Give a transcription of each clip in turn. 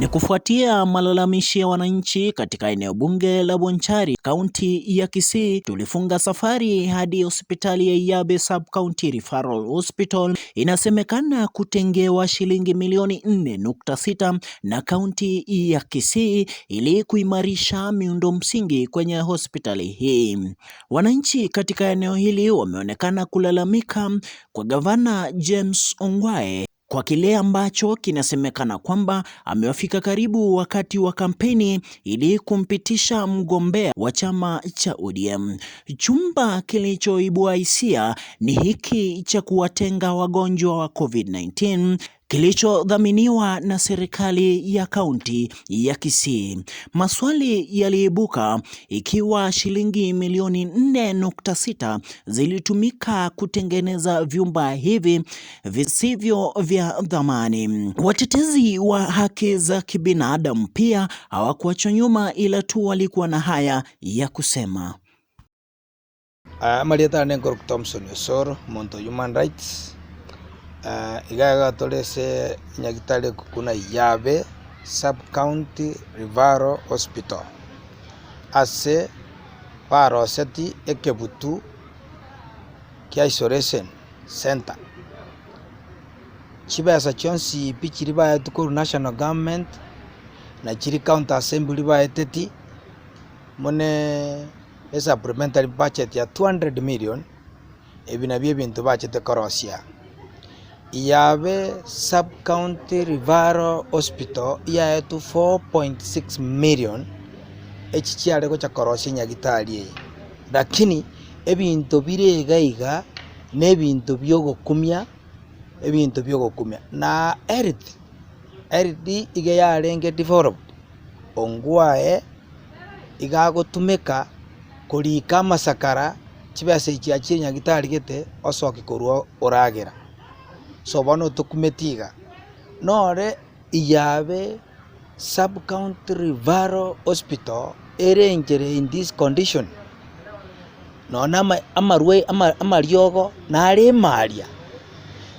Ni kufuatia malalamishi ya wananchi katika eneo bunge la Bonchari, kaunti ya Kisii, tulifunga safari hadi hospitali ya Iyabe Sub County Referral Hospital. Inasemekana kutengewa shilingi milioni 4.6 na kaunti ya Kisii ili kuimarisha miundo msingi kwenye hospitali hii. Wananchi katika eneo hili wameonekana kulalamika kwa gavana James Ongwae kwa kile ambacho kinasemekana kwamba amewafika karibu wakati wa kampeni ili kumpitisha mgombea wa chama cha ODM. Chumba kilichoibua hisia ni hiki cha kuwatenga wagonjwa wa COVID-19 kilichodhaminiwa na serikali ya kaunti ya Kisii. Maswali yaliibuka ikiwa shilingi milioni 4.6 zilitumika kutengeneza vyumba hivi visivyo vya dhamani. Watetezi wa haki za kibinadamu pia hawakuachwa nyuma, ila tu walikuwa na haya ya kusema. Amarieta ane nkorokwa Thompson Osoro, omonto o human rights, iga iga tore ase enyagitari ekokuna Iyabe sub county referral hospital, ase baroseti ekebutu kia isolation center. Chibesa chionsi pi chiria baetwe korwa national government, na chiria county assembly baeteti, buna esupplementary budget ya 200 million, ebi nabio ebinto bachete korosia. Yabe sub county referral hospital yaetwe 4.6 million, echi chiare gocha korosia enyagitari eye. Lakini ebinto bire iga iga, na ebinto bia ogokumia, ebinto bia ogokumia. Na health, health iga yarenge developed, ongwae iga agotumeka korika amasakara chibesa echi achire nyagitari gete osoke korwa oragera. So bono tokumeti iga, nore iyabe sub county referral hospital ere enchere in this condition, nonye na ama amarwai ama amariogo nare ime aria,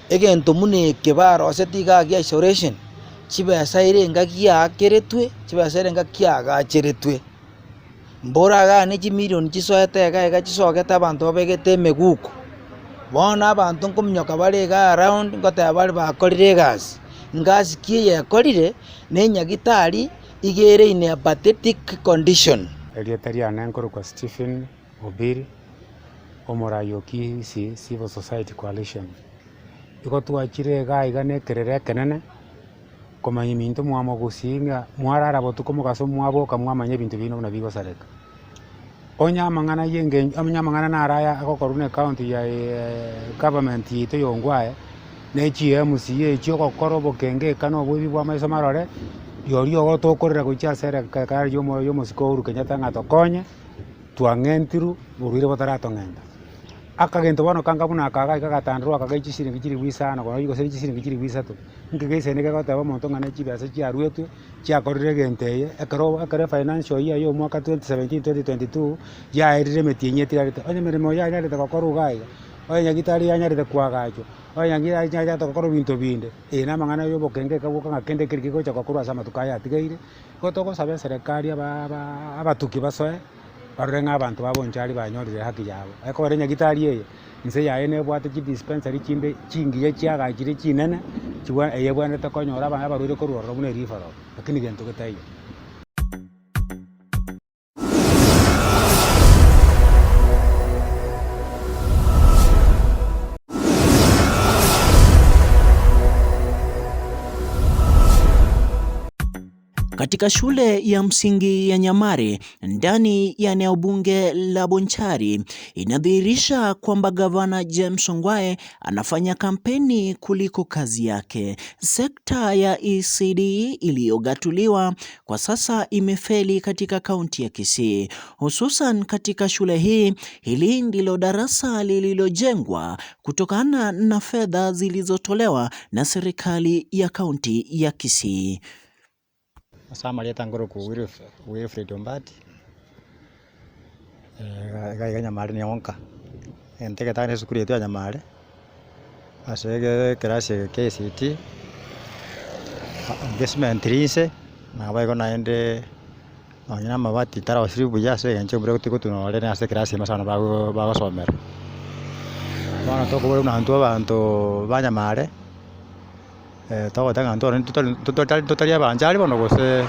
egento buna eke baroseti igaa gia isolation, chibesa ere enga giaakeretwe, chibesa ere enga kiagacheretwe. Mboragane chimilion chisoete iga iga chisogete abanto babegete emeguko. Bono abanto nkominyoka bare iga around ngoteba bare bakorire egasi, ngasi ki eye ekorire, na enyagitari iga ere in a pathetic condition. Erieta riane nkorokwa Stephen Obiri, omorai o Kisii Civil Society Coalition. Igo twachire igaa iga na ekerero ekenene, komanya eminto mwamogusii ng'a mwarara botuko mogaso mwaboka mwamanya ebinto biaino buna bigosareka. Onye amang'ana ya engencho onye amang'ana naro aya agokorwa na ecounty ya government yaito ya Ongwae, na echi MCA echio ogokora obokenge eka na oboibi bwa amaiso marore, rirorio igo tokorera gochia ase erekari ya omosike Uhuru Kenyatta ng'a tokonye, twang'entirwe borwaire botaratong'enta. Akagento bono kanga buna aka iga iga agatanderwa aka ga chisiringi chilifu isano gose chisiringi chilifu isato, inki geisane kegoteba omonto ng'a ne chibesa chiaruetwe. chiakorire egento eye, ekero ekero efinancial year ya omwaka 2017 2022, yaerire emetienyi etigarete, onye emeremo eyio yanyarete gokorwa iga iga, onye nyagetari yanyarete koagachwa, onye nyagetari yanyarete gokora ebinto binde, eye na amang'ana ya obokenge ekaboka ng'a kende keri kegocha gokorwa ase amatuko aya atigaire, igo togosaba eserekari aba aba abatuki basoe, barore ng'a abanto ba Bonchari banyorire haki yabo. Ekero nyagetari eye. Inse yaye nebwate chidispensary chinde chingiya chiagachire chinene, chibwa eye ebwenerete konyora abana abarwaire korwa ororo buna erifarol, lakini gento getaiyo. Katika shule ya msingi ya Nyamari ndani ya eneo bunge la Bonchari inadhihirisha kwamba gavana James Ongwae anafanya kampeni kuliko kazi yake. Sekta ya ECD iliyogatuliwa kwa sasa imefeli katika kaunti ya Kisii, hususan katika shule hii. Hili ndilo darasa lililojengwa kutokana na fedha zilizotolewa na serikali ya kaunti ya Kisii. Ase amarieta nkorokwa Wilfred Ombati, iga iga Nyamari nigo nka, egento egetang'ani esukuru yaito ya Nyamari, ase ekerasi eke kia ACT, ngesimentirie inse. Naboigo naende nonye na amabati tarosiri buya ase eng'encho embura egotwa nore na ase ekerasi ime ase abana bagosomera. Bono tokobora buna intwe abanto ba nyamare, togoteba ng'a intwe totari abanchari bono gose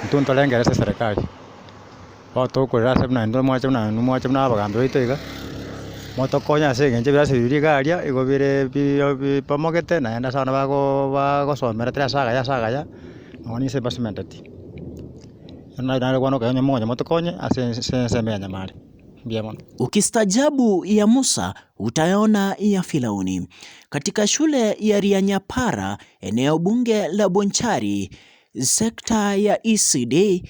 intwe ntorengere ase eserekari. Bono tokorera ase buna intwe mwache buna intwe mwache buna abagambi baito iga, motokonye ase eng'encho ebirasi biria iga aria igo bire bipomogete naende ase abana bagosomera tari ase agaya ase agaya, nonya na ase basementeti. Bono nare bono okogania moche motokonye ase ensemo ya Nyamare, mbuya mono. Ukistaajabu ya Musa utayaona ya Firauni. Katika shule ya Rianyapara, eneo bunge la Bonchari, sekta ya ECD,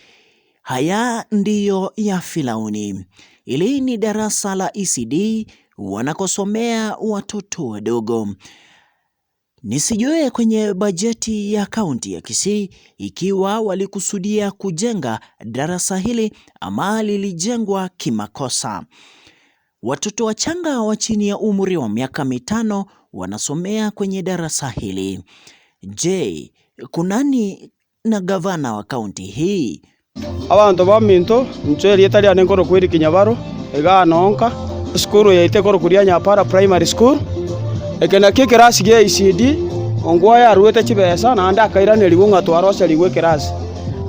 Haya ndiyo ya Firauni. Hili ni darasa la ECD wanakosomea watoto wadogo. Nisijue kwenye bajeti ya kaunti ya Kisii ikiwa walikusudia kujenga darasa hili ama lilijengwa kimakosa. Watoto wachanga wa chini ya umri wa miaka mitano wanasomea kwenye darasa hili. Je, kunani na gavana wa kaunti hii? Abanto baminto, inche erieta riane nkorokwa Eric Nyabaro, igaa nonka, esukuru yaito ekorokwa Rianyapara Primary School. Eke nakio ekerasi gia ECD, ongwae aruete chibesa naende akairanerigwa ng'a twaroserigwe ekerasi.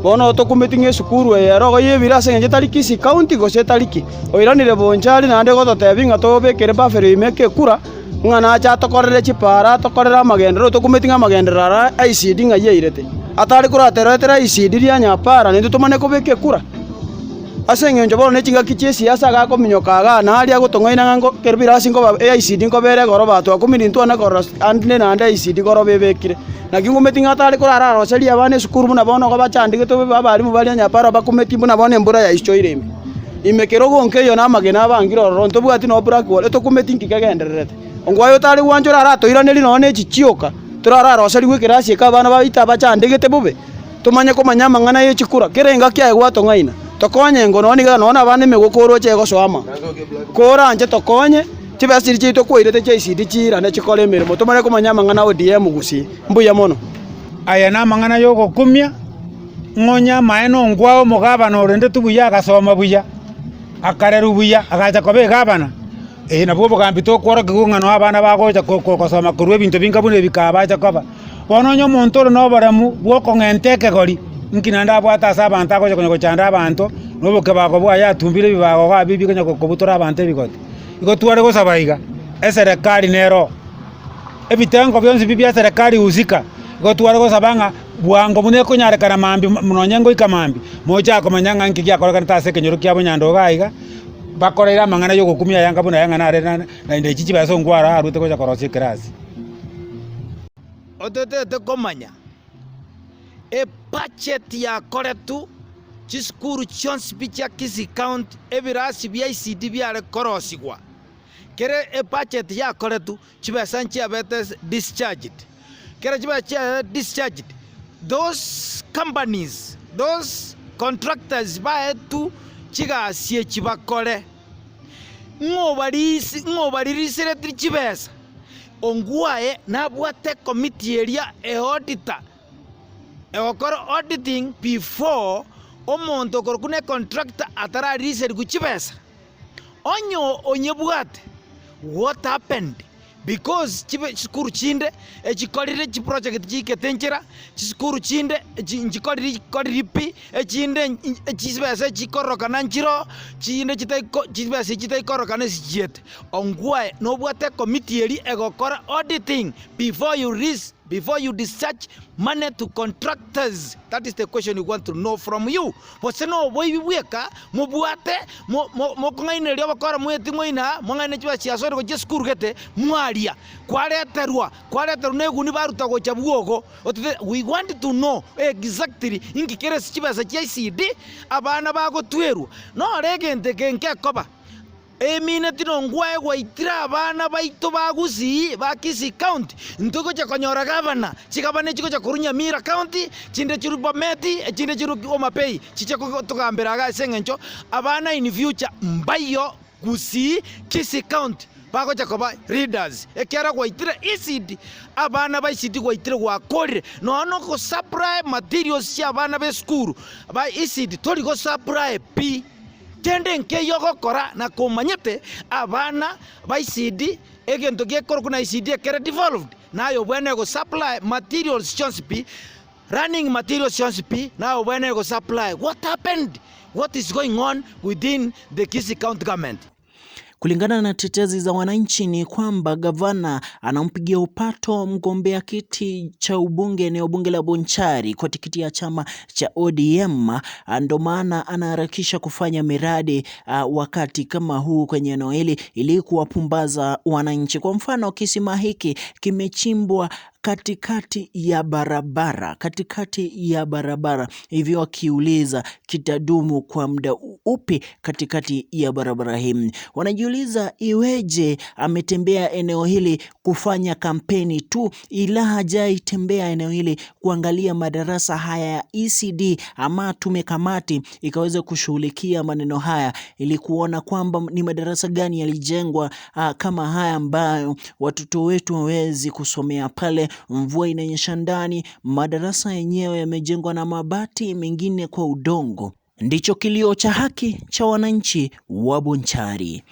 Bono otokumeti ng'a esukuru eye ero igo yebire ase eng'encho etari Kisii County gose etari ki. Oiranire Bonchari naende gototebia ng'a tobekere buffalo ime ekekura, ng'a nache atokorere chipaara, atokorere amagenderero, tokumeti ng'a amagenderero ara ICD ng'ai airete. Atare korateretera ICD ria Nyapara naintwe tomanye kobeka ekura. Ase eng'encho bono ne chingaki chi'esiasa iga akominyoka igaa na aria agotong'aina ng'a nko kero birasi nkoba ICD nkobera egoroba twakumire intwe one korora ande naende ICD goroba ebekire. Naki ngumeti ng'a atare korararoserie abana esukuru buna bono igo bachandegete bobe abalimu baria Nyapara bakumeti buna bono embura yaichoire ime. Ime kerogo nkeiyo na amagena abangire ororo, ntobwati nonya blackboard, etokumeti nki kegendererete. Ongwae otare gwancha oraratoiranerie nonya ne chichioka, torararoserigwe ekerasi eke abana baito abachandegete bobe, tomanye komanya amang'ana ye chikura. Kera engaki aye gwatong'aina, tokonye ingo nonya niga nonya abana emegoko oroche egosoa amo. Koranche tokonye, chibesa chiria chiaito kwairete chia ECD chiirane chikore emeremo, tomanye komanya amang'ana ODM gusii. Mbuya mono. Aya namang'ana y'ogokumia. Ng'onye amaene ongwao omogabana orendetwe buya agasoma buya, akarerwa buya, agacha koba egabana, eye nabwo obogambi tokworokigwa ng'a noo abana bagocha gosoma korwa ebinto binga buna ebi kabacha koba. Bono onye omonto ore na oboremu bwa okong'enta ekegori, inki naende abwate ase abanto agocha konya gochanda abanto, na obokebago bwaye atumbire ebibago iga abio bikonya kobutora abanto ebigoti. Igo tware gosaba iga, eserekari nero. Ebitengo bionsi pi bia serikali husika, igo tware gosaba ng'a bwango buna ekonyarekana mambia nonye ngoika mambia, mochake komanya ng'a nki giakorekanete ase ekenyoro kia Bonyandogo iga iga, bakoreire amang'ana ya ogokumia ayanga buna aya ng'a nare naende echi chibesa ongwaro arwete gocha korosia ekerasi. Ototete komanya ebudget yakoretwe chisukuru chionsi pi chia Kisii County ebirasi bia ECD biare korosigwa. Kere ebudget yakoretwe chibesa nchiabete discharged, kera chibesa chiaye discharged, those companies, those contractors baetwe chigasi echi bakore, ng'o obarisi ng'o obaririsereti chibesa, ongwae nabwate ecommittee eria eauditor, egokora auditing before omonto okorokwa na econtractor atarariserigwa chibesa. Onye onyebwate, what happened? Because chibe chisukuru chinde echikorire chiproject chiikete enchera, chisukuru chinde echi nchikoriri chikoriri pi, echinde chibesa echikororokana nchiroo, chinde chitaiko chibesa echi chitaikororokana ase chichiete. Ongwae nobwate ecommittee eria egokora auditing before you release before you discharge money to contractors, that is the question we want to know from you. Gose noboibi bweka mobwate mokong'ainereria obokora mweti moina aa, mong'aine chibesa chiasoire gochia esukuru gete, mwaria, kwareterwa, kwareterwa na eguni baruta gocha bwogo. Otete we want to know exactly inki kere ase chibesa chia ECD abana bagotwerwa. Nore egento eke ngekoba. Emineti nongwae gwaitire abana baito ba Gusii, ba Kisii County, intwe gochia konyora gavana, chigavana echi gochia korwa Nyamira County, chinde chirwe Bomet, echinde chirwe Homa Bay, chiche gotogambera iga ase eng'encho abana in future mbaiyo Gusii, Kisii County. Bagocha koba leaders ekiagera gwaitire ECD, abana ba ECD gwaitire gwakorire nonya na ogosupply materials chia abana ba esukuru ba ECD tori gosupply pi. Kende nkeiyo ogokora na komanyete abana ba ECD egento gekorokwa na ECD ekere devolved naye obwenerete gosupply materials chionsi pi, running materials chionsi pi naye obwenerete gosupply. What happened? What is going on within the Kisii County Government? Kulingana na tetezi za wananchi ni kwamba gavana anampigia upato mgombea kiti cha ubunge eneo bunge la Bonchari kwa tikiti ya chama cha ODM, ndo maana anaharakisha kufanya miradi wakati kama huu kwenye eneo hili ili kuwapumbaza wananchi. Kwa mfano, kisima hiki kimechimbwa katikati ya barabara, katikati ya barabara. Hivyo wakiuliza kitadumu kwa muda upi katikati ya barabara hii? Wanajiuliza iweje ametembea eneo hili kufanya kampeni tu, ila hajaitembea eneo hili kuangalia madarasa haya ya ECD ama tume kamati ikaweza kushughulikia maneno haya ili kuona kwamba ni madarasa gani yalijengwa kama haya ambayo watoto wetu hawawezi kusomea pale mvua inanyesha ndani, madarasa yenyewe yamejengwa na mabati, mengine kwa udongo. Ndicho kilio cha haki cha wananchi wa Bonchari.